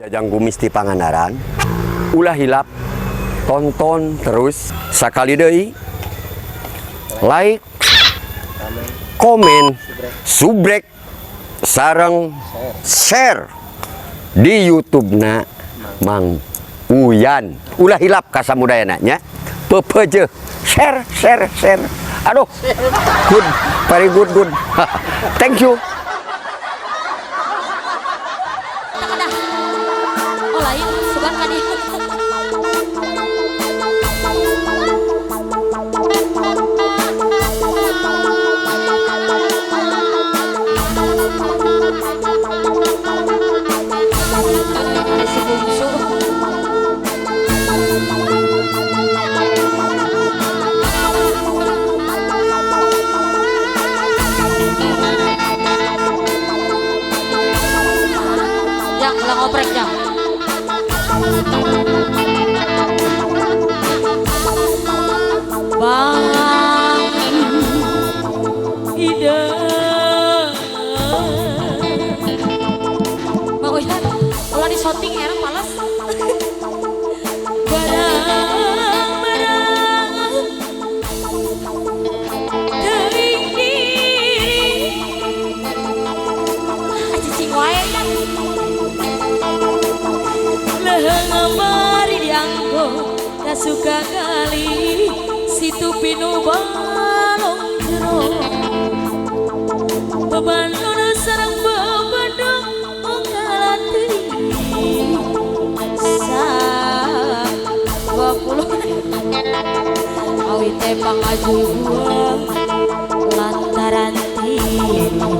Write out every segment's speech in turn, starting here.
Jajang Kumis di Pangandaran, ulah hilap tonton terus sakali deui, like, komen, subrek, sareng share di YouTube-na Mang Uyan. Ulah hilap ka samudayana nya. Pepeje share, share, share. Aduh, good, very good, good. Thank you. Oh lain, sugan kan. Si bungsu. Yang ulang oprek jang. Bang Ida. Mang Uyan, ulah di shooting era males. Barang-barang teuing diri. Ah, cicing wae kan. Leheung mari dianggo tak suka kali situ pinu balong jero. Beban nu sareng bebedong unggal teuing. Sa 20 awi teh pangajuang lantaran tilu.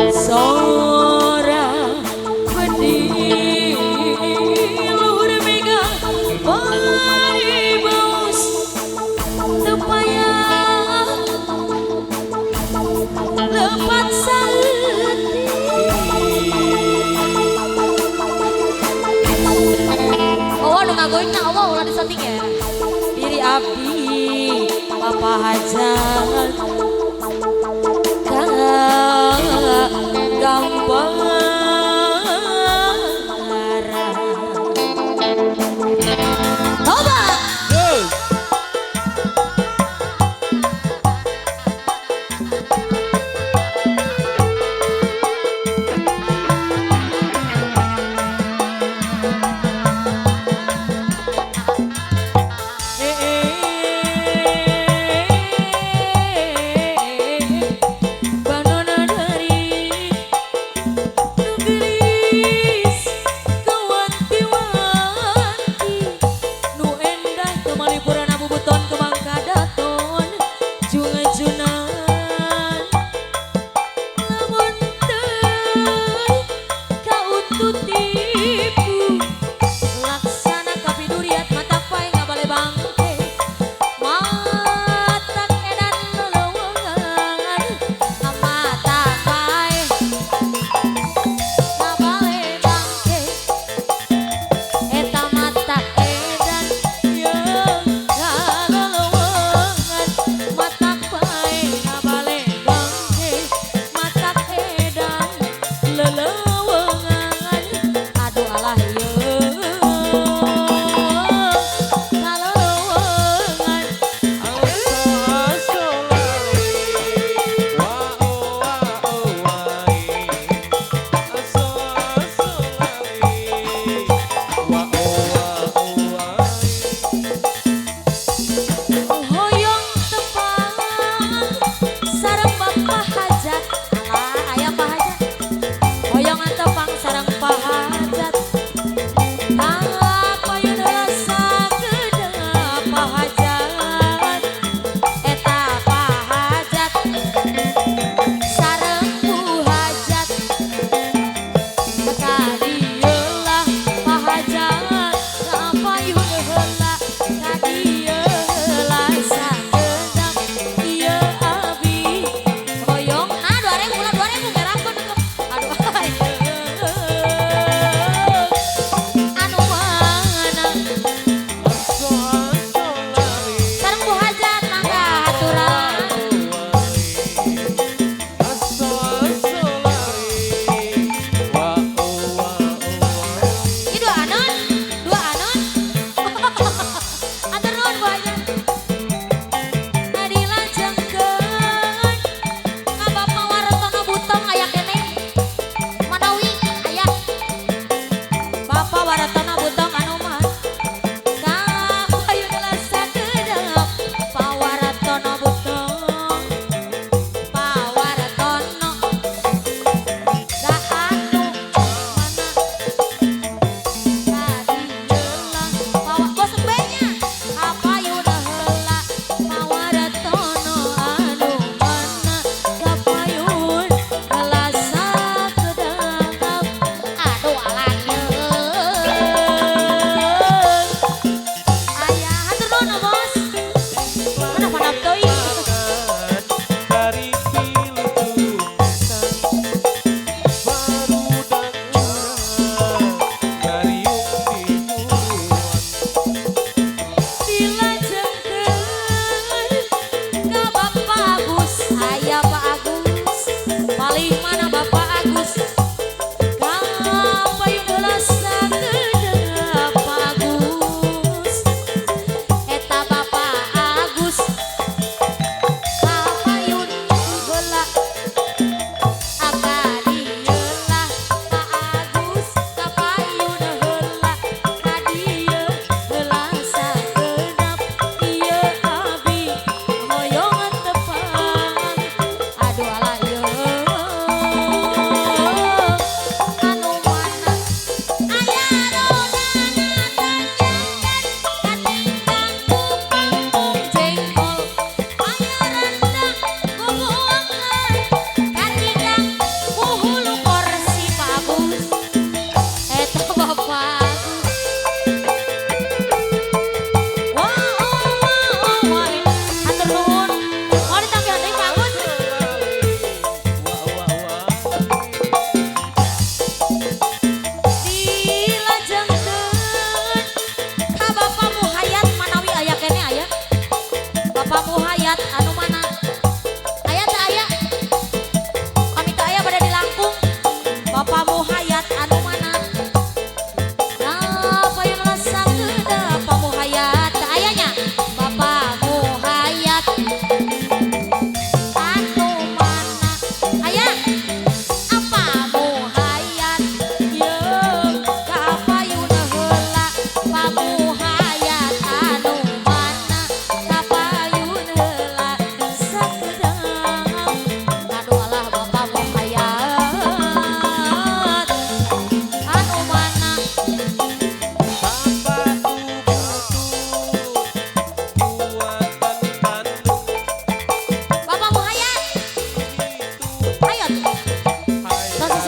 Sora bedil luhur mega bari baus teu payah lepat saeutik. Oh, nu ngagoingna Allah ulah disoting ya. Diri abdi papa hajat ka gambaran. Toba.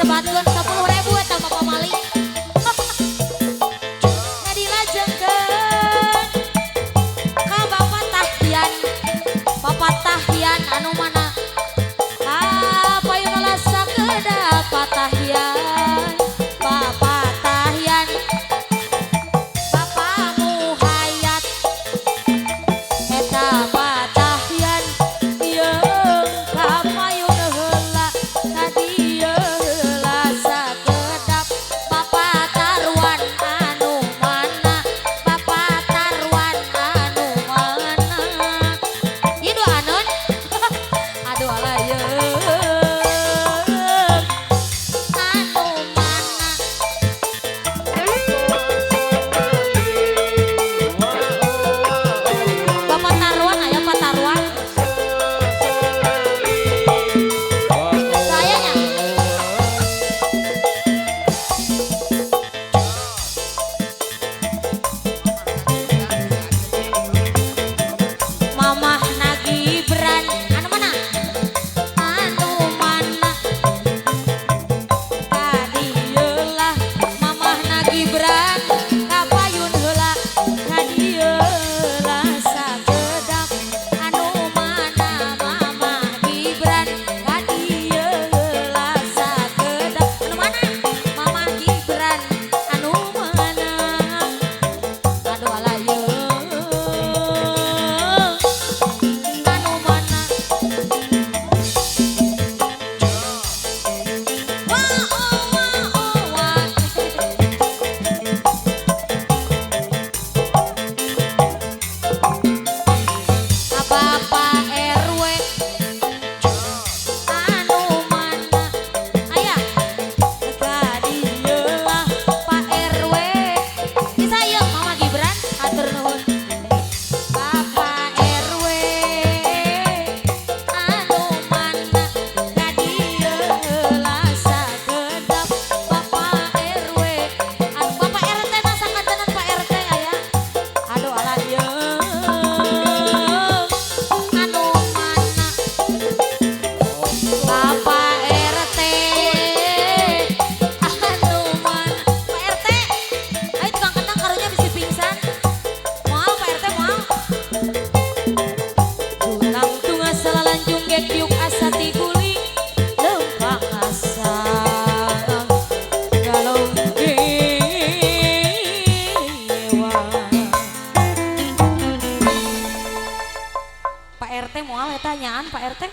Disebatkeun 10.000 eta Bapak Mali. Dilajengkeun ka Bapak Tahyan. Bapak Tahyan anu mana? Payun lah sakedap Bapak Tahyan. Bapak Tahyan. Bapak Muhayat. Eta Bapak Tahyan yeung ka payun heula ka dieu heula sakedap. Bapak Tarwan anu mana? Bapak Tarwan anu mana? Ieu doaneun. Aduh alah yeung. Anu mana? Bapak Tarwan aya Pak Tarwan. Sayanya. Mamah Nagibran anu mana? Anu mana? Tadi lah Mamah Nagibran kapayun heula ka dieu lah sakedap. Anu mana Mamah Gibran ka dieu heula sakedap. Anu mana? Mamah Gibran anu mana? Aduh alah yeung. Anu mana? Wah oh wah oh wah. Bapak RW anu mana? Aya ka dieu lah Pak RW. Bisa ieu Mama Gibran hatur nuhun. Bapak RW anu mana? Ka dieu heula sakedap. Bapak RW anu Bapak RT na sakantenan Pak RT aya. Aduh alah yeung. Anu mana? Bapak RT anu mana? Pak RT, ayo tukang kendang karunya bisi pingsan. Moal Pak RT moal. Junang tunga salalanjung gekyuk asa tiguling lempang asa galong dewa. Pak RT moal eta nyaan Pak RT.